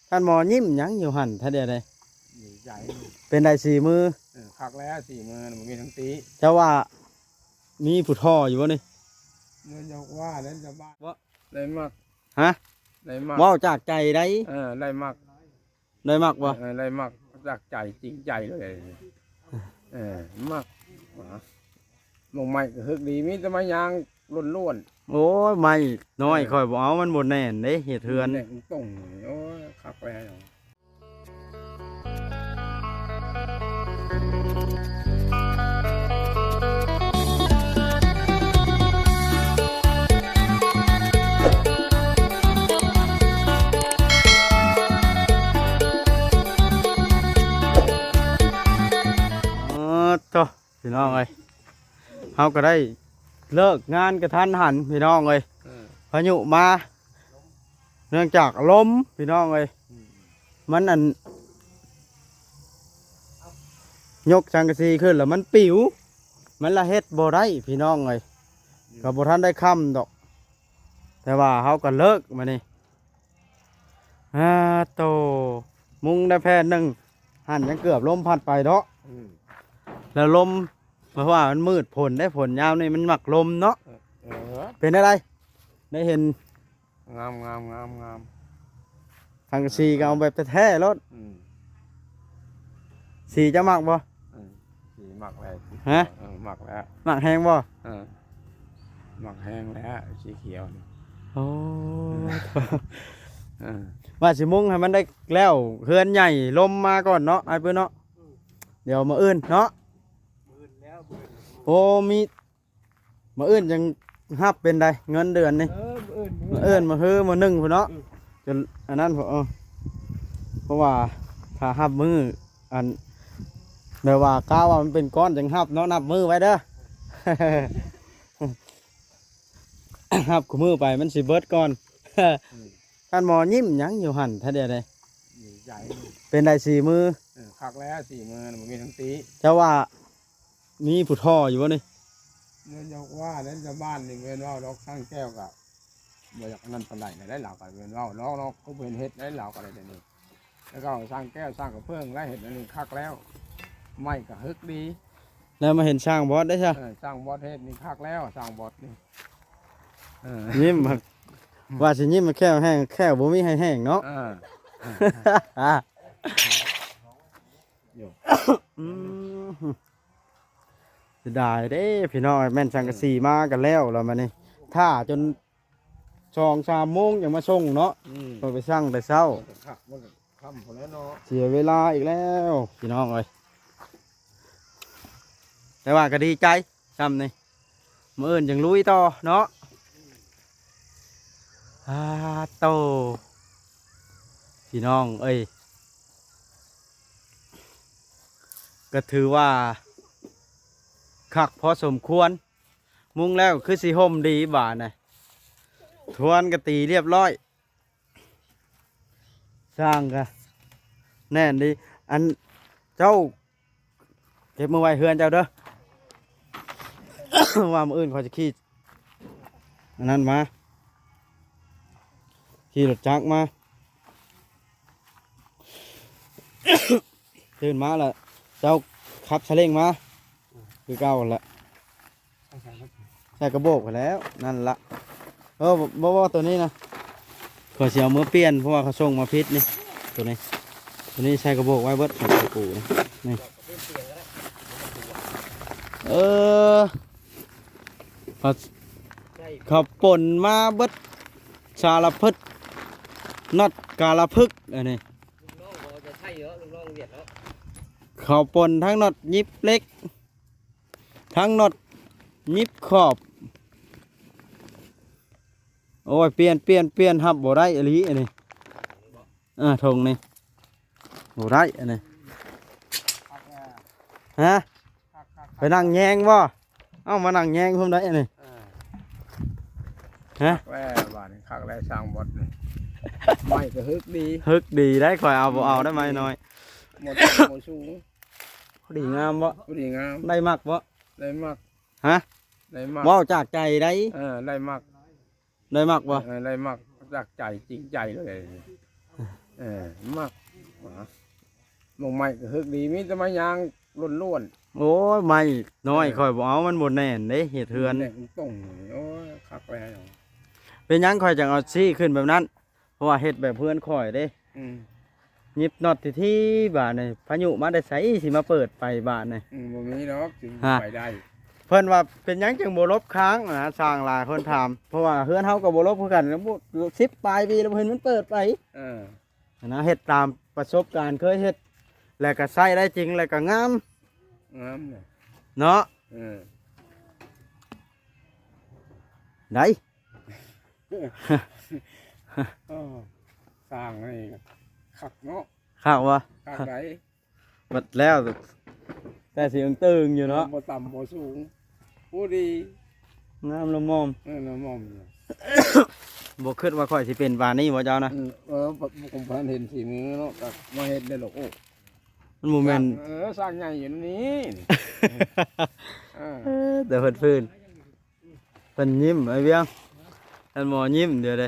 ທ່ານໝໍຍິ້ມຫຍັງຢູ່ຫັ້ນ ທ່ານດຽວໃດ? ດີໃຈ. ເປັນໃດສີມື? ເອີ ຄັກແລ້ວ ສີມືບໍ່ມີທັງຕີ. ເຈົ້າວ່າມີຜູ້ທໍ່ຢູ່ບໍ່ນີ້? ເງິນຢາກວ່າແລ້ວຈະບ້າ. ບໍ່ ໄດ້ມັກ. ຮະ? ໄດ້ມັກ. ເວົ້າຈາກໃຈໃດ? ເອີ ໄດ້ມັກ. ໄດ້ມັກບໍ່? ເອີ ໄດ້ມັກຈາກໃຈ ຈິງໃຈເລີຍ. ເອີ ມັກ. ໝາກໄມ້ກໍຮຶກດີ ມີແຕ່ໄມ້ຍາງລ້ວນໆ. ໂອ້ຍ ໄມ້ນ້ອຍ ເອີ ຂ້ອຍບໍ່ເອົາ ມັນບໍ່ແໜ້ນເດ້ ເຮັດເຮືອນ ແໜ້ນຕົງ. ໂອ້ຍ ຄັກແລ້ວ. ເອີ ໂທ້ ພີ່ນ້ອງເອີຍ ເຮົາກໍໄດ້ເລີກງານກະທັນຫັນ ພີ່ນ້ອງເອີຍ. ເອີ ພາຍຸມາ ເນື່ອງຈາກລົມ ພີ່ນ້ອງເອີຍ. ອືມ ມັນອັນ ຍົກສັງກະສີຂຶ້ນແລ້ວມັນປິວ ມັນລະເຮັດບໍ່ໄດ້ ພີ່ນ້ອງເອີຍ. ອືມ ກໍບໍ່ທັນໄດ້ຄ່ຳດອກ ແຕ່ວ່າເຮົາກໍເລີກມານີ້. ອາໂຕ ມຸງໄດ້ແຜ່ນໜຶ່ງ ຫັ້ນຍັງເກືອບລົມພັດໄປເນາະ. ອືມ ແລ້ວລົມ ເພາະວ່າມັນມືດຝົນເດ້ ຝົນຍາມນີ້ມັນມັກລົມເນາະ. ເອີ ເປັນແນວໃດ ໄດ້ເຫັນ? ງາມ ງາມ ງາມ ງາມ. ສັງກະສີກໍເອົາແບບແທ້ໆໂລດ. ອືມ ສີເຈົ້າມັກບໍ່? ເອີ ສີມັກແລ້ວ. ຮະ? ເອີ ມັກແລ້ວ. ມັກແຮງບໍ່? ເອີ ມັກແຮງແລ້ວ ສີຂຽວນີ້. ໂອ້ ເອີ ວ່າຊິມຸງໃຫ້ມັນໄດ້ແລ້ວ ເຮືອນໃຫຍ່ລົມມາກ່ອນເນາະ ອ້າຍປຶ້ມເນາະ. ອືມ ດຽວມື້ອື່ນເນາະ. ມື້ອື່ນແລ້ວ ມື້ອື່ນ. ໂອ້ ມີ ມື້ອື່ນຈັ່ງຮັບເປັນໃດ ເງິນເດືອນນີ້? ເອີ ມື້ອື່ນ ມື້ອື່ນ ມື້ຮືມື້ໜຶ່ງພຸ້ນເນາະ. ອືມ ຈົນອັນນັ້ນພຸ້ນ. ເອີ ເພາະວ່າຖ້າຮັບມື້ ອັນ ແບບວ່າກະວ່າມັນເປັນກ້ອນຈັ່ງຮັບເນາະ ນັບມື້ໄວ້ເດີ. ຮັບຄູ່ມື້ໄປມັນຊິເບິດກ່ອນ. ອືມ ທ່ານໝໍຍິ້ມຫຍັງຢູ່ຫັ້ນ ທ່ານດຽວໃດ? ດີໃຈ. ເປັນໃດສີມື? ເອີ ຄັກແລ້ວ ສີມືບໍ່ມີທັງຕີ. ເຈົ້າວ່າ ມີຜູ້ທໍ່ຢູ່ບໍ່ນີ້? ແມ່ນຢາກວ່າແລ້ວ ຊາວບ້ານນີ້ແມ່ນເວົ້າດອກ ຊ່າງແກ້ວກໍບໍ່ຢາກອັນນັ້ນປານໃດນະ ໄດ້ລາວກໍແມ່ນເວົ້າດອກ ເນາະ ກໍບໍ່ເຫັນເຮັດໄດ້ລາວກໍໄດ້ແຕ່ນີ້. ແລ້ວກໍຊ່າງແກ້ວ ຊ່າງກະເພີ້ງ ແລ້ວເຮັດອັນນີ້ຄັກແລ້ວ ໄມ້ກໍຮຶກດີ. ແລ້ວມາເຫັນຊ່າງບອດໄດ້ຊະ? ເອີ ຊ່າງບອດເຮັດນີ້ຄັກແລ້ວ ຊ່າງບອດນີ້. ເອີ ຍິ້ມ ວ່າຊິຍິ້ມ ແຂ້ວແຫ້ງ ແຂ້ວບໍ່ມີໃຫ້ແຫ້ງເນາະ. ເອີ ອືມ ເສຍດາຍເດ້ພີ່ນ້ອງ ແມ່ນສັງກະສີມາກັນແລ້ວ ແລ້ວມານີ້ຖ້າຈົນສອງສາມໂມງຈັ່ງມາສົ່ງເນາະ. ອືມ ເພິ່ນໄປສັ່ງແຕ່ເຊົ້າ ຄ່ຳພຸ້ນແຫຼະເນາະ ເສຍເວລາອີກແລ້ວພີ່ນ້ອງເອີຍ. ແຕ່ວ່າກໍດີໃຈຊ່ຳນີ້ ມື້ອື່ນຈັ່ງລຸຍຕໍ່ເນາະ. ອາໂຕ ພີ່ນ້ອງເອີຍ ກໍຖືວ່າຄັກພໍສົມຄວນ. ມຸງແລ້ວຄືຊິຮົ່ມດີບາດນະ ທວນກໍຕີລຽບຮ້ອຍ ຊ່າງກະແໜ້ນດີ. ອັນເຈົ້າເກັບມືໄວ້ເຮືອນເຈົ້າເດີ ວ່າມື້ອື່ນຂ້ອຍຈະຂີ່ອັນນັ້ນມາ ຂີ່ລົດຈັກມາ ຕື່ນມາແລ້ວເຈົ້າຂັບຊາເລັ້ງມາຄືເກົ່າຫັ້ນແຫຼະ. ໃສ່ກະໂບກຫັ້ນແຫຼ້ວ ນັ້ນລະ. ເອີ ບໍ່ ບໍ່ ບໍ່ ໂຕນີ້ນະ ຂ້ອຍຊິເອົາມືປ່ຽນ ເພາະວ່າເຂົາສົ່ງມາຜິດນີ້. ໂຕນີ້ ໂຕນີ້ໃສ່ກະໂບກໄວ້ເບິດ ຂອງກູນີ້ ນີ້. ເອີ ເຂົາ ເຂົາປົນມາເບິດສາລະພຶດ ນັອດກາລະພຶກ ອັນນີ້ ເຂົາປົນທັງນັອດຫຍິບເຫຼັກ ທັງນັອດຫຍິບຂອບ. ໂອ້ຍ ປ່ຽນ ປ່ຽນ ປ່ຽນ ຮັບບໍ່ໄດ້ອີ່ຫຼີອັນນີ້. ອ່າ ຖົງນີ້ບໍ່ໄດ້ອັນນີ້. ຮະ ໄປນັ່ງແຍງບໍ່? ເອົ້າ ມານັ່ງແຍງພວມໄດ້ອັນນີ້. ຮະ ຄັກແລ້ວ ບາດນີ້ຄັກແລ້ວ ຊ່າງບອດນີ້. ໄມ້ກໍຮຶກດີ ຮຶກດີໄດ໋. ຂ້ອຍເອົາບໍ່ເອົາໄດ໋ ໄມ້ນ້ອຍ ບໍ່ຕໍ່ບໍ່ສູງ. ພໍດີງາມບໍ່? ພໍດີງາມ. ໄດ້ມັກບໍ່? ໄດ້ມັກ. ຮະ? ໄດ້ມັກ. ເວົ້າຈາກໃຈໄດ໋. ເອີ ໄດ້ມັກ. ໄດ້ມັກບໍ່? ເອີ ໄດ້ມັກຈາກໃຈ ຈິງໃຈເລີຍ. ເອີ ມັກ ໝາກໄມ້ກໍເຮີກດີ ມີແຕ່ໄມ້ຍາງລ້ວນໆ. ໂອ້ຍ ໄມ້ນ້ອຍ ເອີ ຂ້ອຍບໍ່ເອົາ ມັນບໍ່ແໜ້ນເດ້ ເຮັດເຮືອນ ແໜ້ນຕົງ. ໂອ້ຍ ຄັກແລ້ວ. ເປັນຫຍັງຂ້ອຍຈັ່ງເອົາຊີ້ຂຶ້ນແບບນັ້ນ? ເພາະວ່າເຮັດແບບເຮືອນຂ້ອຍເດ້. ອືມ ຫຍິບນັອດຖີ່ໆ ບາດນີ້ ພາຍຸມາແຕ່ໃສ ຊິມາເປີດໄປບາດນີ້? ອືມ ບໍ່ມີດອກ ຈຶ່ງ ຮະ ໄປໄດ້. ເພິ່ນວ່າເປັນຫຍັງຈຶ່ງບໍ່ລົບຄ້າງນະ ຊ່າງຫຼາຍຄົນຖາມ ເພາະວ່າເຮືອນເຮົາກໍບໍ່ລົບຄືກັນ ສິບປາຍປີແລ້ວ ບໍ່ເຫັນມັນເປີດໄປ. ເອີ ຫັ້ນນະ ເຮັດຕາມປະສົບການເຄີຍເຮັດ ແລ້ວກໍໃຊ້ໄດ້ຈິງ ແລ້ວກໍງາມ ງາມເນາະ ເນາະ. ເອີ ໄດ້ ເອີ ສ້າງນີ້ຄັກເນາະ. ຄັກບໍ່? ຄັກໃດ໋. ບັດແລ້ວ ແຕ່ຊິເອີງເຕີງຢູ່ເນາະ ບໍ່ຕ່ຳບໍ່ສູງ ຜູ້ດີ ງາມລະໝອມ. ເອີ ລະໝອມ. ບໍ່ຄິດວ່າຂ້ອຍຊິເປັນປານນີ້ບໍ່ເຈົ້ານະ? ເອີ ເອີ ບໍ່ ບໍ່ ບໍ່ທັນເຫັນຝີມືເນາະ ກໍມາເຮັດໄດ້ດອກ. ໂອ້ ມັນບໍ່ແມ່ນ ສ້າງ ເອີ ສ້າງໃຫຍ່ຢູ່ນີ້. ເອີ ເອີ ແຕ່ເພິ່ນຟື້ນ ເພິ່ນຍິ້ມ ອ້າຍວຽງ ທ່ານໝໍຍິ້ມ ດຽວເດ້.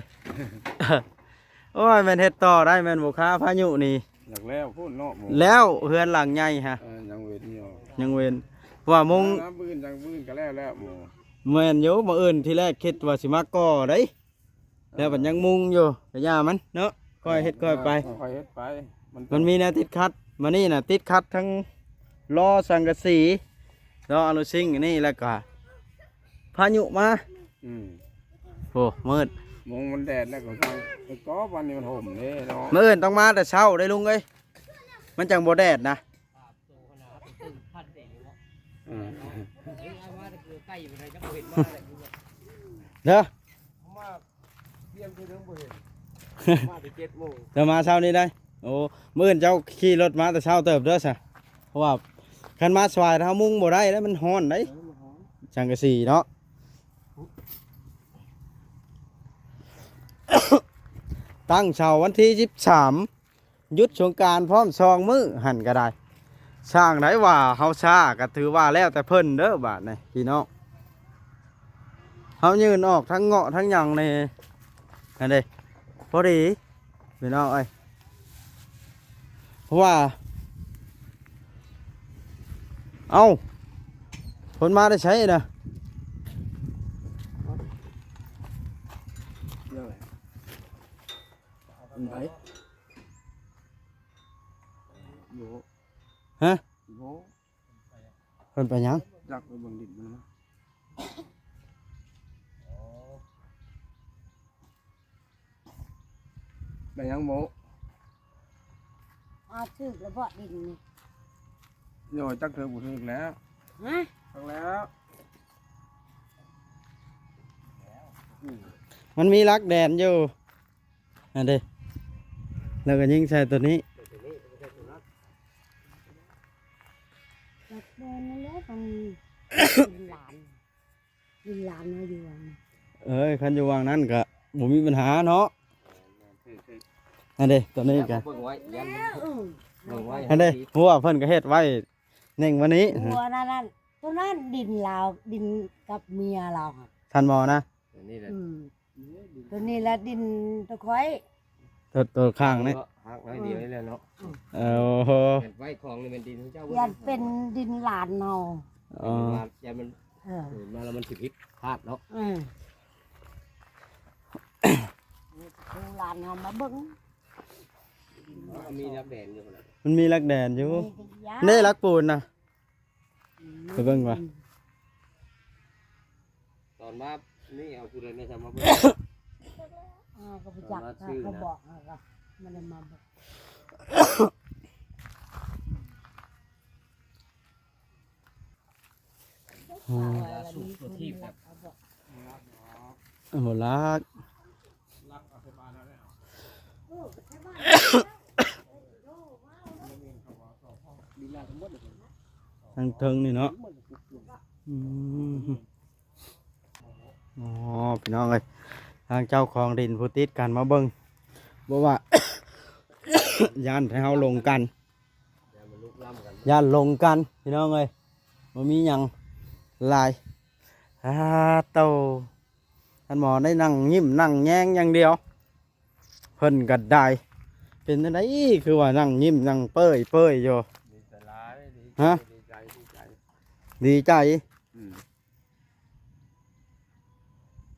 ໂອ້ຍ ແມ່ນເຮັດຕໍ່ໄດ້ ແມ່ນບໍ່ຄາພາຍຸນີ້. ຢາກແລ້ວພຸ້ນເນາະ ແລ້ວເຮືອນຫຼັງໃຫຍ່ຮະ. ເອີ ຍັງເວັ້ນຢູ່ ຍັງເວັ້ນ ເພາະວ່າມຸງ ມື້ອື່ນ ຈັ່ງມື້ອື່ນກໍແລ້ວແລ້ວ. ແມ່ນຢູ່ ມື້ອື່ນທີແລກຄິດວ່າຊິມາກໍ່ໄດ໋ ແລ້ວບັດຍັງມຸງຢູ່ ກະຢ່າມັນເນາະ ຄ່ອຍເຮັດຄ່ອຍໄປ ຄ່ອຍເຮັດໄປ. ມັນ ມັນມີແນວຕິດຂັດ ມານີ້ນະ ຕິດຂັດທັງລໍ້ສັງກະສີ ລໍ້ອາລູຊິງອັນນີ້ ແລ້ວກະພາຍຸມາ. ອືມ ໂອ້ ມືດ ມຸງມັນແດດແລ້ວກໍ ກໍປານນີ້ມັນຫົ່ມເດ້ເນາະ. ມື້ອື່ນຕ້ອງມາແຕ່ເຊົ້າເດ້ລຸງເອີຍ ມັນຈັ່ງບໍ່ແດດນະ. ເດີ ມາແຕ່ເຈັດໂມງ ເຈົ້າມາເຊົ້ານີ້ໄດ໋. ໂອ້ ມື້ອື່ນເຈົ້າຂີ່ລົດມາແຕ່ເຊົ້າເຕີບເດີຊະ ເພາະວ່າຄັນມາສວາຍເຮົາມຸງບໍ່ໄດ້ເດ້ ມັນຮ້ອນໄດ໋. ເອີ ມັນຮ້ອນ ສັງກະສີເນາະ. ຕັ້ງເສົາວັນທີສິບສາມ ຢຸດສົງການພ້ອມສອງມື້ຫັ້ນກໍໄດ້. ຊ່າງໃດວ່າເຮົາຊ້າ ກໍຖືວ່າແລ້ວແຕ່ເພິ່ນເດີບາດນີ້ພີ່ນ້ອງ. ເຮົາຍື່ນອອກທັງເງາະທັງຫຍັງນີ້ ຫັ້ນເດ້ ພໍດີພີ່ນ້ອງເອີຍ. ເພາະວ່າ ເອົ້າ ເພິ່ນມາແຕ່ໃສນະ? ເລື່ອງໃດ? ເພິ່ນໄປ ໂອ້ ຮະ? ໂອ້ ເພິ່ນໄປຫຍັງ? ຈັກ ໄປເບິ່ງດິນມັນນະ. ໄປຫຍັງໂມ? ອ້າວ ຖືກແລ້ວບໍ່ດິນນີ້? ໂຍ ຈັກຖືກບໍ່ຖືກແລ້ວ. ຮະ? ຈັກແລ້ວ. ອືມ ມັນມີຫຼັກແດນຢູ່. ອັນເດ້ ແລ້ວກໍຍິງໃສ່ຕົວນີ້ ແມ່ນນັ້ນແຫຼະ ມັນຫຼານ ຫຼານມາຢູ່ວັງ. ເອີຍ ຄັນຢູ່ວັງນັ້ນກໍບໍ່ມີບັນຫາເນາະ. ອັນເດ້ ຕົວນີ້ກໍ ເບິ່ງໄວ້ ເອີ ເບິ່ງໄວ້ ອັນເດ້ ຫົວເພິ່ນກໍເຮັດໄວ້ເໜັງວັນນີ້ ຫົວນັ້ນ ຕົວນັ້ນດິນລາວ ດິນກັບເມຍລາວ ທ່ານໝໍນະ. ຕົວນີ້ແຫຼະ ອືມ ຕົວນີ້ລະດິນຕົວຂ້ອຍ ຕົວ ຕົວຂ້າງນີ້ ເນາະ ຫັກໜ້ອຍດຽວນີ້ແຫຼະເນາະ. ອືມ ເອີ ໂອ້ໂຫ ແມ່ນໄວ້ຂອງນີ້ແມ່ນດິນຂອງເຈົ້າເບິດ ຢ້ານເປັນດິນຫຼານເຮົາ. ອໍ ຢ້ານມັນ ເອີ ເອີ ມາແລ້ວມັນຊິຜິດພາດເນາະ. ອືມ ລູກຫຼານເຮົາມາເບິ່ງ ມັນມີຫຼັກແດນຢູ່ພຸ້ນນະ ມັນມີຫຼັກແດນຢູ່ ນີ້ ນີ້ຫຼັກປູນນະ. ອືມ ໄປເບິ່ງວ່າ ອືມ ຕອນມານີ້ເອົາຜູ້ໃດແດ່ຈະມາເບິ່ງ? ອ້າວ ກໍບໍ່ຈັກ ຕອນມາຊື້ນະ ເຂົາບອກ ເຮົາກໍບໍ່ໄດ້ມາເບິ່ງ. ອືມ ລາວສູບຕົວທີບແບບ ບໍ່ລັກ ທາງເທິງນີ້ເນາະ. ອືມ ອໍ ພີ່ນ້ອງເອີຍ ທາງເຈົ້າຂອງດິນຜູ້ຕິດກັນມາເບິ່ງ ບໍ່ວ່າ ຢ້ານໃຫ້ເຮົາຫຼົງກັນ ຢ້ານຫຼົງກັນ ພີ່ນ້ອງເອີຍ ບໍ່ມີຫຍັງຫຼາຍ. ອາໂຕ ທ່ານໝໍໄດ້ນັ່ງຍິ້ມນັ່ງແຍງຢ່າງດຽວ ເພິ່ນກໍໄດ້ ປັນຈັ່ງໃດ ຄືວ່ານັ່ງຍິ້ມນັ່ງເປີ້ຍໆຢູ່? ດີໃຈຫຼາຍ ດີໃຈ ຮະ? ດີໃຈ ດີໃຈ ດີໃຈ. ອືມ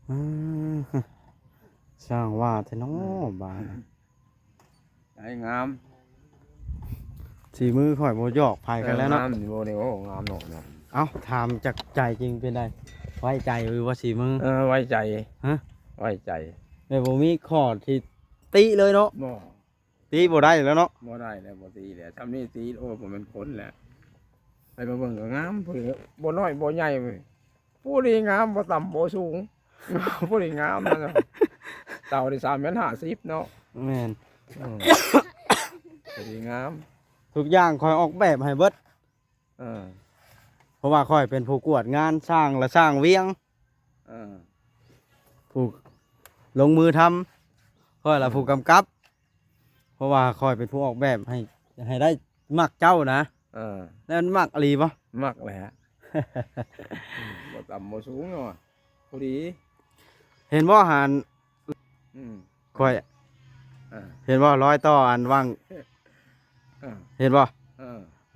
ອ່າ ຊ່າງວ່າແທ້ເນາະ ອືມ ບ້ານ ໃຈງາມ ສີມືຂ້ອຍບໍ່ຢອກໃຜກັນແລ້ວເນາະ ເອີ ງາມຢູ່ນີ້ ໂອ້ ງາມເນາະ ເນາະ. ເອົ້າ ຖາມຈາກໃຈຈິງເປັນໃດ ໄວ້ໃຈຢູ່ບໍ່ສີມື? ເອີ ໄວ້ໃຈ ຮະ? ໄວ້ໃຈ ແບບບໍ່ມີຂໍ້ທີ່ຕິເລີຍເນາະ? ບໍ່ ຕິບໍ່ໄດ້ແລ້ວເນາະ? ບໍ່ໄດ້ແລ້ວ ບໍ່ຕິແລ້ວ ຊ່ຳນີ້ຕິ ໂອ້ຍ ບໍ່ແມ່ນຄົນແລ້ວ. ໃຜມາເບິ່ງກໍງາມ ຜູ້ບໍ່ນ້ອຍບໍ່ໃຫຍ່ ຜູ້ດີງາມ ບໍ່ຕ່ຳບໍ່ສູງ ຜູ້ດີງາມນະ ເຕົານີ້ສາມແມັດຫ້າສິບເນາະ. ແມ່ນ ອືມ ຜູ້ດີງາມ ທຸກຢ່າງຂ້ອຍອອກແບບໃຫ້ເບິດ. ເອີ ເພາະວ່າຂ້ອຍເປັນຜູ້ກວດງານ ສ້າງລະສ້າງວຽງ ເອີ ຜູ້ລົງມືທຳ ຂ້ອຍລະ ເອີ ຜູ້ກຳກັບ ເພາະວ່າຂ້ອຍເປັນຜູ້ອອກແບບໃຫ້ ໃຫ້ໄດ້ມັກເຈົ້ານະ. ເອີ ແລ້ວມັກອີ່ຫຼີບໍ່? ມັກແຫຼະ ບໍ່ຕ່ຳບໍ່ສູງເນາະ ພໍດີ. ເຫັນບໍ່ຫັ້ນ? ອືມ ຂ້ອຍ ເອີ ເຫັນບໍ່ ລອຍຕໍ່ອັນຫວ່າງ ເອີ ເຫັນບໍ່? ເອີ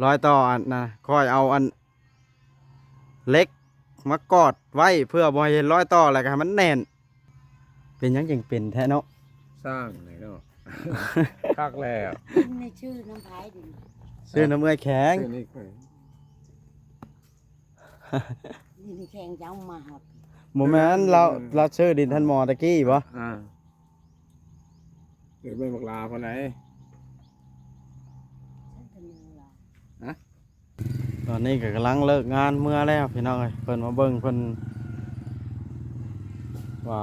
ລອຍຕໍ່ອັນນະ ຂ້ອຍເອົາອັນເຫຼັກມາກອດໄວ້ ເພື່ອບໍ່ໃຫ້ເຫັນລອຍຕໍ່ ແລ້ວກໍໃຫ້ມັນແໜ້ນ. ເປັນຫຍັງຈຶ່ງເປັນແທ້ເນາະ? ສ້າງໃນເນາະ ຄັກແລ້ວ. ນີ້ຊື້ນຳໃຜດິ? ຊື້ນຳເອື້ອຍແຂງ ຊື້ນຳເອື້ອຍແຂງ. ນີ້ແຂງເຈົ້າມາຮອດ ບໍ່ແມ່ນ ລາວ ລາວຊື້ດິນທ່ານໝໍຕະກີ້ບໍ່? ອ່າ ເກີດແມ່ນບັກຫຼາຄົນໃດ? ຮະ? ຕອນນີ້ກໍກຳລັງເລີກງານເມືອແລ້ວພີ່ນ້ອງເອີຍ ເພິ່ນມາເບິ່ງ ເພິ່ນວ່າ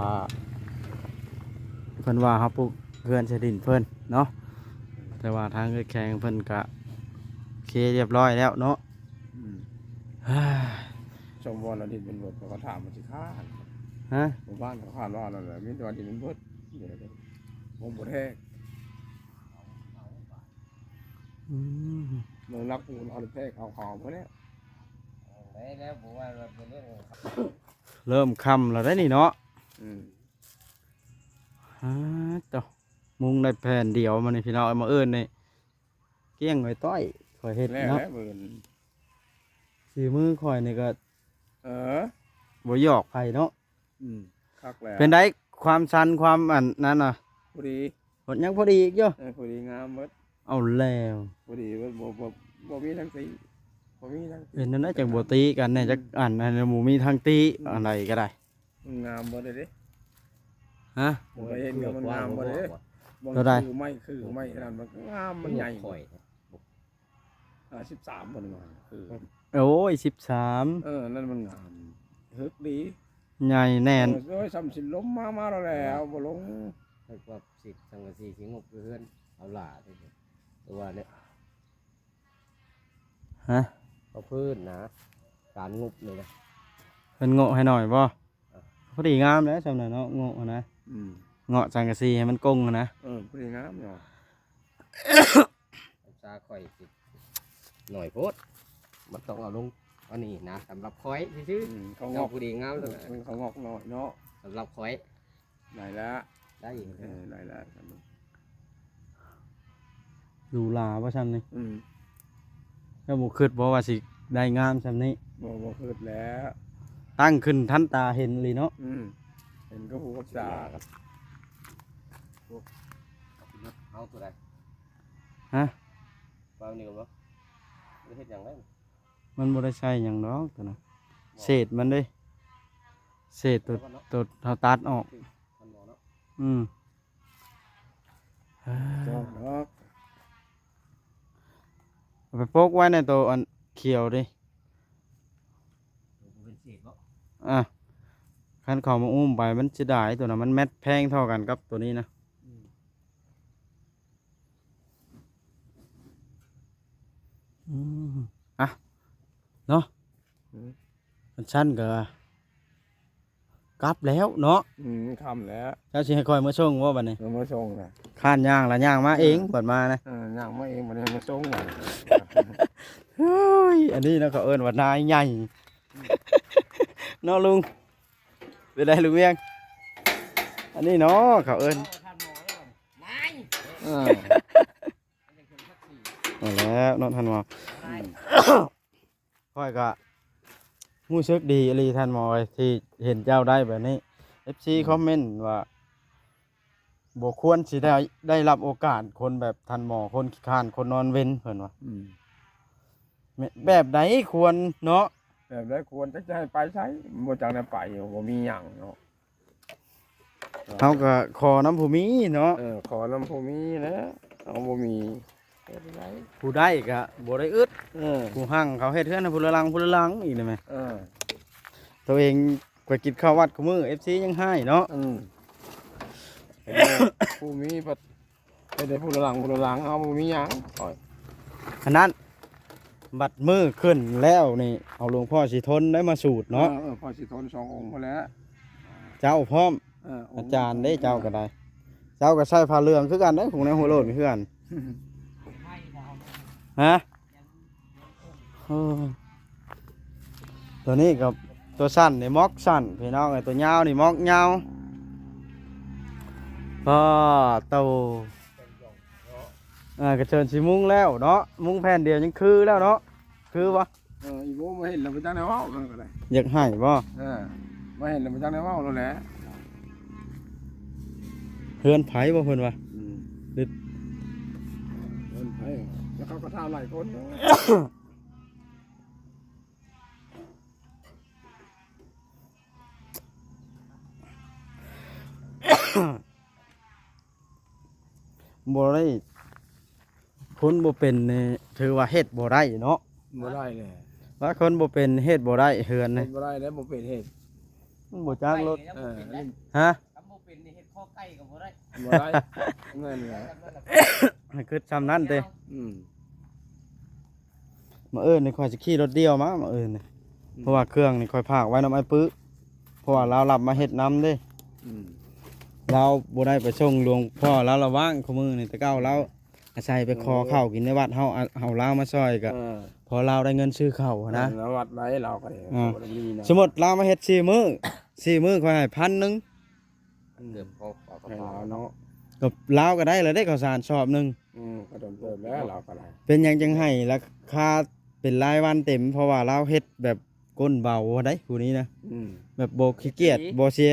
ເພິ່ນວ່າເຮົາປຸກເຮືອນໃສ່ດິນເພິ່ນເນາະ ແຕ່ວ່າທາງເອື້ອຍແຂງເພິ່ນກະເຄລຽບຮ້ອຍແລ້ວເນາະ. ອືມ ສົມມຸດວ່າດິນເພິ່ນເບິດ ເຂົາກໍຖາມວ່າຊິຂາຍ ຮະ? ໝູ່ບ້ານເຂົາຄາດວ່ານັ້ນແຫຼະ ມີແຕ່ວ່າດິນເພິ່ນເບິດ ບໍ່ ບໍ່ແທກ. ອືມ ເມືອລັກປູນເອົາແທກເອົາເຂົາໄປແລ້ວ ໄດ້ແລ້ວ ບໍ່ວ່າເປັນເລື່ອງ ເລີ່ມຄ່ຳແລ້ວເດ້ນີ້ເນາະ. ອືມ ຫາ ໂຕ ມຸງໄດ້ແຜ່ນດຽວມານີ້ພີ່ນ້ອງ ມື້ອື່ນນີ້ກ້ຽງໄວ້ຕ້ອຍ ຂ້ອຍເຮັດເນາະ ແລ້ວແຫຼະມື້ອື່ນ ສີມືຂ້ອຍນີ້ກໍ ເອີ ບໍ່ຢອກໃຜເນາະ. ອືມ ຄັກແລ້ວ. ເປັນໃດຄວາມຊັນ ຄວາມອັນນັ້ນນະ? ພໍດີ ຍັງພໍດີອີກຢູ່ ເອີ ພໍດີງາມເບິດ. ເອົາແລ້ວ ພໍດີເບິດ ບໍ່ ບໍ່ ບໍ່ມີທັງຕີ ບໍ່ມີທັງຕີ. ເປັນແນວໃດຈັ່ງບໍ່ຕີກັນແດ່ ອືມ ຈັກອັນ ອັນບໍ່ມີທັງຕີ ອືມ ອັນໃດກໍໄດ້ ງາມເບິດເດ້. ຮະ? ບໍ່ເຫັນກໍມັນງາມເບິດເດ້. ບໍ່ ຄືໄມ້ ຄືໄມ້ນັ້ນ ມັນງາມ ມັນໃຫຍ່ ຂ້ອຍ ອ່າ ສິບສາມ ເພິ່ນວ່າ ຄື ໂອ້ຍ ສິບສາມ ເອີ ນັ້ນມັນງາມ ຮຶກດີ ໃຫຍ່ແໜ້ນ ເອີ ໂອ້ຍ ສ່ຳຊິລົ້ມມາ ມາແລ້ວ ບໍ່ລົງ ເພິ່ນວ່າຊິສັງກະສີຊິງົບເຮືອນ ເອົາຫຼ້າ ຕົວນີ້ ຮະ? ເອົາພື້ນນະ ການງົບນີ້ນະ ເພິ່ນງົບໃຫ້ໜ້ອຍບໍ່? ພໍດີງາມແລ້ວຊ່ຳນັ້ນເນາະ ເງາະຫັ້ນນະ ອືມ ເງາະສັງກະສີໃຫ້ມັນກົງຫັ້ນນະ ເອີ ພໍດີງາມເນາະ. ສາຂ້ອຍຊິໜ້ອຍໂພດ ມັນຕ້ອງເອົາລົງອັນນີ້ນະ ສຳລັບຂ້ອຍຊື່ໆ ອືມ ເຂົາງອກ ພໍດີງາມແລ້ວນະ ເຂົາງອກໜ້ອຍເນາະ ສຳລັບຂ້ອຍ ໄດ້ແລ້ວ ໄດ້ ເອີ ໄດ້ແລ້ວ ຫຼູຫຼາບໍ່ຊ່ຳນີ້ ອືມ ເຈົ້າບໍ່ຄິດບໍ່ວ່າຊິໄດ້ງາມຊ່ຳນີ້? ບໍ່ ບໍ່ຄິດແລ້ວ ຕັ້ງຂຶ້ນທັນຕາເຫັນອີ່ຫຼີເນາະ ອືມ ເຫັນກັບຫູກັບຕາ ເອົາຕົວໃດ? ຮະ? ເອົານີ້ກ່ອນບໍ່? ບໍ່ໄດ້ເຮັດຫຍັງເດ້ ມັນບໍ່ໄດ້ໃຊ້ຫຍັງດອກຕົວນັ້ນ ເສດມັນເດ້ ເສດຕົວ ຕົວເຮົາຕັດອອກ ອືມ ເອົາໄປປົກໄວ້ໃນໂຕອັນຂຽວເດ້ ອ່າ ຄັນເຂົາມາອຸ້ມໄປ ມັນເສຍດາຍ ຕົວນັ້ນມັນແມັດແພງເທົ່າກັນກັບຕົວນີ້ນະ ອືມ. ອືມ ອ່ະ ເນາະ ອືມ ຄັນຊັ້ນກໍກັບແລ້ວເນາະ ອືມ ຄ່ຳແລ້ວ ເຈົ້າຊິໃຫ້ຂ້ອຍມາສົ່ງບໍ່ບັດນີ້? ເອີ ມາສົ່ງນະ ຄ້ານຍ່າງລະຍ່າງມາເອງ ເອີ ບັດມານະ ເອີ ຍ່າງມາເອງ ບັດນີ້ມາສົ່ງ ເຮີ້ຍ ອັນນີ້ເນາະ ເຂົາເອີ້ນວ່ານາຍໃຫຍ່ ເນາະລຸງ ເປັນໃດລຸງວຽງ? ອັນນີ້ເນາະ ເຂົາເອີ້ນ ນາຍ ເອີ ນັ້ນແຫຼະເນາະທ່ານໝໍ. ອືມ ຂ້ອຍກໍຮູ້ສຶກດີອີ່ຫຼີທ່ານໝໍເອີຍ ທີ່ເຫັນເຈົ້າໄດ້ແບບນີ້. ເອັຟຊີ ອືມ ຄອມເມັນວ່າ ບໍ່ຄວນຊິໄດ້ ໄດ້ຮັບໂອກາດຄົນແບບທ່ານໝໍ ຄົນຂີ້ຄ້ານ ຄົນນອນເວັນ ເພິ່ນວ່າ. ອືມ ແບບ ແບບໃດຄວນເນາະ? ແບບໃດຄວນ ຈັກຈະໃຫ້ໄປໃສ? ບໍ່ຈັກແນວໄປ ບໍ່ມີຫຍັງເນາະ. ເຮົາກໍຂໍນຳຜູ້ມີເນາະ. ເອີ ຂໍນຳຜູ້ມີແຫຼະ ເຮົາບໍ່ມີ ເຮັດໄດ້. ຜູ້ໄດ້ກໍບໍ່ໄດ້ອຶດ. ເອີ ຜູ້ຮັ່ງເຂົາເຮັດເຮືອນໃຫ້ຜູ້ລະຫຼັງ ຜູ້ລະຫຼັງອີກນະແມ່. ເອີ ໂຕເອງໄປກິນເຂົ້າວັດຄູ່ມື້ ເອັຟຊີ ຍັງຮ້າຍເນາະ. ອືມ ເຫັນບໍ່? ຜູ້ມີບັດ ເຮັດໃຫ້ຜູ້ລະຫຼັງ ຜູ້ລະຫຼັງ ເຮົາບໍ່ມີຫຍັງ. ອັນນັ້ນ ບັດມື້ຂຶ້ນແລ້ວນີ້ ເອົາຫຼວງພໍ່ສີທົນໄດ້ມາສູດເນາະ. ເອີ ເອີ ພໍ່ສີທົນສອງອົງພຸ້ນແຫຼະ ເຈົ້າພ້ອມ. ເອີ ອາຈານເດ້ ເຈົ້າກໍໄດ້ ເຈົ້າກໍໃສ່ຜ້າເຫຼືອງຄືກັນເດ້ ຜູ້ໃນຫົວໂລ້ນຄືກັນ. ຮະ? ໂອ້ ຕົວນີ້ກໍຕົວສັ້ນນີ້ໝອກສັ້ນພີ່ນ້ອງເອີຍ ຕົວຍາວນີ້ໝອກຍາວ. ປ້າໂຕ ອ່າ ກະເຊີນຊິມຸງແລ້ວເນາະ ມຸງແຜ່ນດຽວຍັງຄືແລ້ວເນາະ ຄືບໍ່? ເອີ ອີໂບມາເຫັນແລ້ວບໍ່ຈັກແນວເວົ້າ ມັນກໍໄດ້ ຢາກໃຫ້ບໍ່? ເອີ ມາເຫັນແລ້ວບໍ່ຈັກແນວເວົ້າໂລດແຫຼະ. ເຮືອນໃຜບໍ່ເພິ່ນວ່າ? ອືມ ເຮືອນໃຜ ແລ້ວເຂົາກໍຖາມຫຼາຍຄົນຢູ່. ບໍ່ໄດ້ ຄົນບໍ່ເປັນນີ້ຖືວ່າເຮັດບໍ່ໄດ້ເນາະ. ບໍ່ໄດ້ແຫຼະ ວ່າຄົນບໍ່ເປັນເຮັດບໍ່ໄດ້ເຮືອນນີ້ ເຮັດບໍ່ໄດ້ແລ້ວ ບໍ່ເປັນເຮັດ ມັນບໍ່ຈັກລົດ. ເອີ ຄັນບໍ່ເປັນນີ້ເຮັດຄໍໄກ່ກໍບໍ່ໄດ້ ບໍ່ໄດ້ ແມ່ນແຫຼະ ໃຫ້ຄິດຊ່ຳນັ້ນຕິ. ອືມ ມື້ອື່ນນີ້ຂ້ອຍຊິຂີ່ລົດດ່ຽວມາມື້ອື່ນນີ້ ອືມ ເພາະວ່າເຄື່ອງນີ້ຂ້ອຍຝາກໄວ້ນຳອ້າຍປຶ ເພາະວ່າລາວຮັບມາເຮັດນຳເດ້. ອືມ ລາວບໍ່ໄດ້ໄປສົ່ງຫຼວງພໍ່ ລາວລະຫວ່າງຄູ່ມື້ນີ້ ແຕ່ເກົ່າລາວອາໄສໄປຂໍເຂົ້າກິນໃນວັດ ເຮົາ ເຮົາລາວມາຊ່ອຍກໍ ເອີ ພໍລາວໄດ້ເງິນຊື້ເຂົ້າຫັ້ນນະ. ເອີ ນະວັດໄດ້ລາວກໍ ອ່າ ບໍ່ໄດ້ມີນະ ສົມມຸດລາວມາເຮັດສີ່ມື້ ສີ່ມື້ຂ້ອຍໃຫ້ພັນໜຶ່ງ ເກືອບພໍ ໃຫ້ລາວເນາະ ກໍລາວກໍໄດ້ແລ້ວເດ້ ເຂົ້າສານສອບໜຶ່ງ. ອືມ ກໍດົນເຕີບແລ້ວລາວກໍໄດ້. ເປັນຫຍັງຈຶ່ງໃຫ້ລາຄາເປັນລາຍວັນເຕັມ? ເພາະວ່າລາວເຮັດແບບກົ້ນເບົາໄດ໋ຜູ້ນີ້ນະ. ອືມ ແບບບໍ່ຂີ້ກຽດ ບໍ່ເສຍ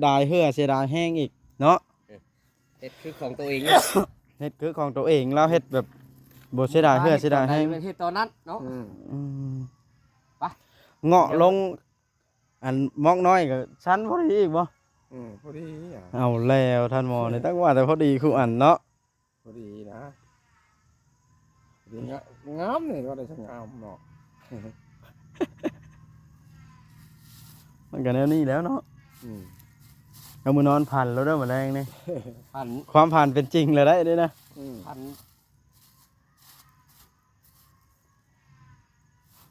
ດາຍເຫື່ອເສຍດາຍແຮງອີກເນາະ. ເຮັດຄືຂອງໂຕເອງ ເຮັດຄືຂອງໂຕເອງ ລາວເຮັດແບບບໍ່ເສຍດາຍເຫື່ອເສຍດາຍແຮງ ເຮັດຕອນນັ້ນເນາະ. ອືມ ອືມ ໄປ ເງາະລົງ ອັນໝອກນ້ອຍກໍຊັ້ນພໍດີອີກບໍ່? ອືມ ພໍດີ. ເອົາແລ້ວທ່ານໝໍນີ້ ຕັ້ງວ່າແຕ່ພໍດີຄູ່ອັນເນາະ. ພໍດີນະ ດີ ງາມ ງາມນີ້ ວ່າໄດ້ຊ່າງງາມເນາະ. ມັນກໍແນວນີ້ແລ້ວເນາະ. ອືມ ເອົາ ມື້ນອນຝັນແລ້ວເດີ ມື້ແລງນີ້ ຝັນ ຄວາມຝັນເປັນຈິງແລ້ວໄດ໋ເດ້ນະ. ອືມ ຝັນ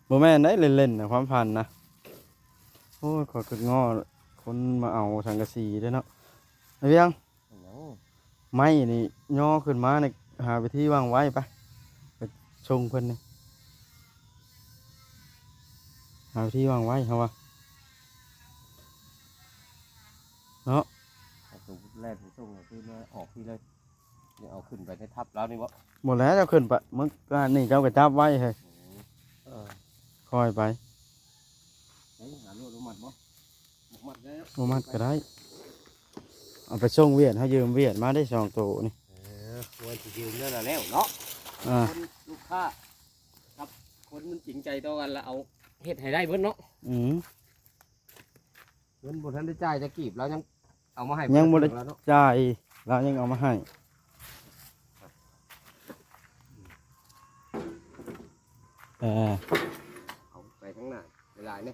ບໍ່ແມ່ນໄດ໋ ເລ່ນໆນະ ຄວາມຝັນນະ. ໂອ້ຍ ຂ້ອຍຄິດງໍ້ຄົນມາເອົາສັງກະສີເດ້ເນາະ. ໄອ້ວຽງ ຫຍັງ? ໄມ້ນີ້ຍໍຂຶ້ນມານີ້ ຫາວິທີວາງໄວ້ໄປ ໄປສົ່ງເພິ່ນນີ້ ຫາວິທີວາງໄວ້ເຮົາວ່າເນາະ. ເອົາໂຕແລ່ນໄປສົ່ງໃຫ້ເພິ່ນ ອອກພີ້ເລີຍ. ນີ້ເອົາຂຶ້ນໄປໃນທັບລາວນີ້ບໍ່? ບໍ່ແລ້ວ ເຈົ້າຂຶ້ນໄປ ມື້ວານນີ້ເຈົ້າກໍຈັບໄວ້ເຮີ້ຍ. ອືມ ເອີ ຄ່ອຍໄປ. ເອີ ຫາໂລດບໍ່ມັດບໍ່? ບໍ່ມັດໄດ້ ບໍ່ມັດກໍໄດ້. ເອົາໄປສົ່ງຫວຽດ ເຮົາຢືມຫວຽດມາໄດ້ສອງໂຕນີ້. ເອີ ວ່າຊິຢືມແລ້ວລະແລ້ວເນາະ. ອ່າ ຄົນລູກຄ້າກັບຄົນມັນຈິງໃຈຕໍ່ກັນລະ ເອົາເຮັດໃຫ້ໄດ້ເບິດເນາະ. ອືມ ເງິນບໍ່ທັນໄດ້ຈ່າຍຈັກກີບ ລາວຍັງເອົາມາໃຫ້ ຍັງບໍ່ໄດ້ ແລ້ວເນາະ ຈ່າຍ ລາວຍັງເອົາມາໃຫ້. ເອີ ເອົາໄປຂ້າງໜ້າຫຼາຍໆເດ້.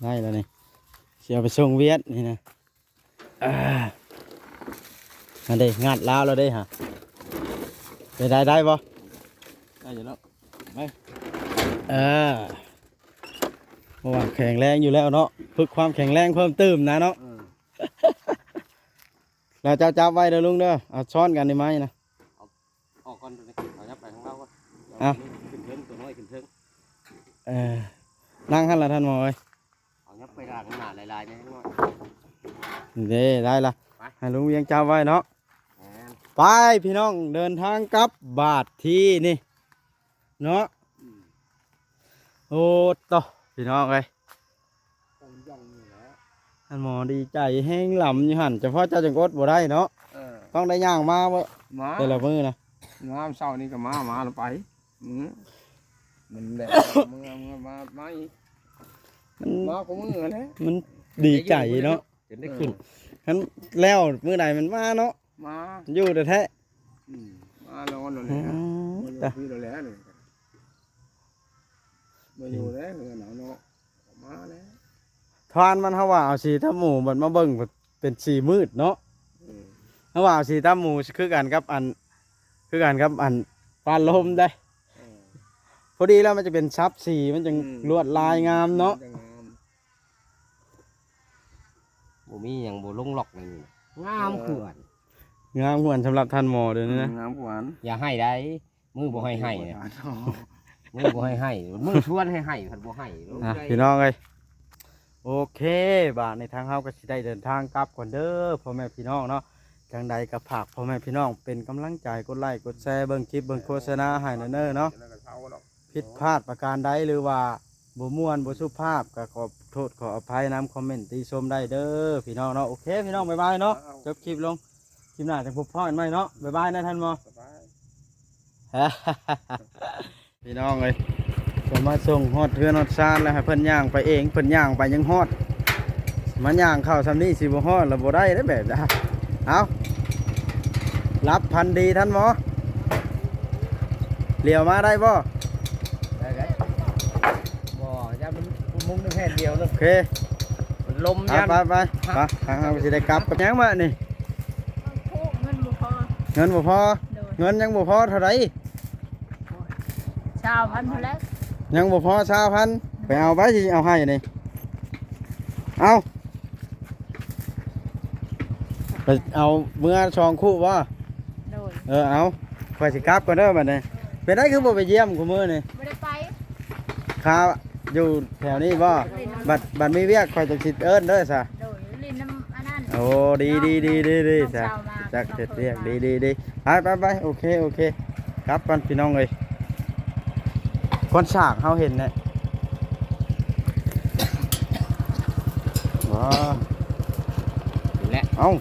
ໄດ້ແລ້ວນີ້ ຊິເອົາໄປສົ່ງຫວຽດນີ້ນະ. ອ່າ ອັນເດ້ ງັດລາວແລ້ວເດ້ຫະ. ໄດ້ ໄດ້ ໄດ້ບໍ່? ໄດ້ຢູ່ແລ້ວ ໄປ. ເອີ ເພາະວ່າແຂງແຮງຢູ່ແລ້ວເນາະ ຝຶກຄວາມແຂງແຮງເພີ່ມຕື່ມນະເນາະ. ເອີ ແລ້ວເຈົ້າຈັບໄວ້ເດີລຸງເດີ ເອົາຊ້ອນກັນນີ້ໄມ້ນະ. ເອົາ ອອກກ່ອນ ຕົວນີ້ເອົາຍັບໄປທາງລາວກ່ອນ. ເອົາ ເອົາ ຂຶ້ນເທິງ ຕົວນ້ອຍຂຶ້ນເທິງ. ເອີ ນັ່ງຫັ້ນລະທ່ານໝໍເອີຍ. ເອົາຍັບໄປທາງໜ້າຫຼາຍໆແດ່ ເດ້ ໄດ້ລະ. ໄປ ໃຫ້ລຸງວຽງຈັບໄວ້ເນາະ. ແມ່ນ ພີ່ນ້ອງ ເດີນທາງກັບບາດທີນີ້ເນາະ. ອືມ ໂອ້ໂຕ ພີ່ນ້ອງເອີຍ ທ່ານໝໍດີໃຈແຮງລຳຢູ່ຫັ້ນ ເຈົ້າພໍ່ເຈົ້າຈັ່ງອົດບໍ່ໄດ້ເນາະ. ເອີ ຕ້ອງໄດ້ຍ່າງມາບໍ່? ມາ ແຕ່ລະມື້ນະ ມາເຊົ້ານີ້ກໍມາ ມາແລ້ວໄປ ມື້ມັນແບບ ເມື່ອ ເມື່ອມາ ມາອີກ ມັນ ມາຄູ່ມື້ຫັ້ນແຫຼະ ມັນດີໃຈເນາະ ຈົນໄດ້ຂຶ້ນ. ເອີ ຄັນແລ້ວມື້ໃດມັນມາເນາະ ມາ ຢູ່ແທ້ໆ. ອືມ ມານອນໂລດແຫຼະ ອືມ ມາຢູ່ພີ້ໂລດແຫຼະ ມາຢູ່ແລ້ວເຮືອນເຮົາເນາະ ມາແລ້ວ. ທານມັນ ເຮົາວ່າເອົາສີຕຳໝູ ບັດມາເບິ່ງເປັນສີມືດເນາະ. ເອີ ເຮົາວ່າເອົາສີຕຳໝູຄືກັນກັບອັນ ຄືກັນກັບອັນປານລົມເດ້. ເອີ ພໍດີແລ້ວມັນຈະເປັນສັບສີ ມັນຈັ່ງ ອືມ ລວດລາຍງາມເນາະ ມັນຈະງາມ. ບໍ່ມີຫຍັງ ບໍ່ລົງລັອກໃນນີ້ ງາມ ເອີ ຄືກັນ ງາມຄືກັນສຳລັບທ່ານໝໍເດີນີ້ນະ. ອືມ ງາມຄືກັນ ຢ່າໄຫ້ໄດ໋ ມື້ບໍ່ໃຫ້ໄຫ້ນະ ມື້ບໍ່ໃຫ້ໄຫ້ ມື້ຊວນໃຫ້ໄຫ້ ຄັນບໍ່ໄຫ້. ອ່ະ ພີ່ນ້ອງເອີຍ ໂອເຄ ບາດນີ້ທາງເຮົາກໍຊິໄດ້ເດີນທາງກັບກ່ອນເດີພໍ່ແມ່ພີ່ນ້ອງເນາະ. ຈັ່ງໃດກໍຝາກພໍ່ແມ່ພີ່ນ້ອງເປັນກຳລັງໃຈ ກົດໄລ້ກົດແຊ ເບິ່ງຄລິບເບິ່ງໂຄສະນາໃຫ້ແດ່ເດີເນາະ. ຜິດພາດປະການໃດ ຫຼືວ່າບໍ່ມ່ວນບໍ່ສຸພາບ ກໍຂໍໂທດຂໍອະໄພນຳ ຄອມເມັນຕິຊົມໄດ້ເດີພີ່ນ້ອງເນາະ. ໂອເຄ ພີ່ນ້ອງ ບາຍບາຍເນາະ ຈົບຄລິບລົງ ຄລິບໜ້າຈັ່ງພົບພໍ້ກັນໃໝ່ເນາະ. ບາຍບາຍນະທ່ານໝໍ ບາຍບາຍ. ພີ່ນ້ອງເອີຍ ກໍມາສົ່ງຮອດເຮືອນຮອດຊານແລ້ວ ໃຫ້ເພິ່ນຍ່າງໄປເອງ ເພິ່ນຍ່າງໄປຍັງຮອດ ມາຍ່າງເຂົ້າຊ່ຳນີ້ຊິບໍ່ຮອດລະບໍ່ໄດ້ເດ້ແບບ. ເອົາ ຫຼັບຝັນດີທ່ານໝໍ ຫຼຽວມາໄດ້ບໍ່? ໄດ້ ໄດ້ ບໍ່ ຢ້ານມັນມຸ້ງແຜ່ນດຽວເນາະ. ໂອເຄ ມັນລົມ ໄປ ຢ້ານ ໄປ ໄປ ທາງເຮົາຊິໄດ້ກັບກັບຫຍັງມານີ້? ເງິນບໍ່ພໍ ເງິນບໍ່ພໍ. ໂດຍ ເງິນຍັງບໍ່ພໍເທົ່າໃດ? ຊາວພັນພຸ້ນແຫຼະ ຍັງບໍ່ພໍຊາວພັນ ໄປເອົາໄປ ຊິເອົາໃຫ້ນີ້ ເອົາ ໄປເອົາເມືອສອງຄູ່ບໍ່? ໂດຍ ເອີ ເອົາ ຂ້ອຍຊິກັບກ່ອນເດີບັດນີ້. ເປັນໃດຄືບໍ່ໄປຢ້ຽມຄູ່ມື້ນີ້? ບໍ່ໄດ້ໄປ ຄາ ຢູ່ແຖວນີ້ບໍ່? ບັດ ບັດມີວຽກຂ້ອຍຈັ່ງຊິເອີ້ນເດີຊະ. ໂດຍ ຫຼິ້ນນຳອັນນັ້ນ. ໂອ້ ດີ ເນາະ ດີ ດີ ດີ ດີ ນ້ອງ ຊະ ສາວມາ ຈັກເຮັດວຽກ ນ້ອງ ດີ ດີ ດີ. ໄປ ໄປ ໄປ ໂອເຄ ໂອເຄ ກັບກ່ອນພີ່ນ້ອງເອີຍ. ຄົນສ້າງເຮົາເຫັນແຫຼະ ວ້າ ແຫຼະ ເອົ້າ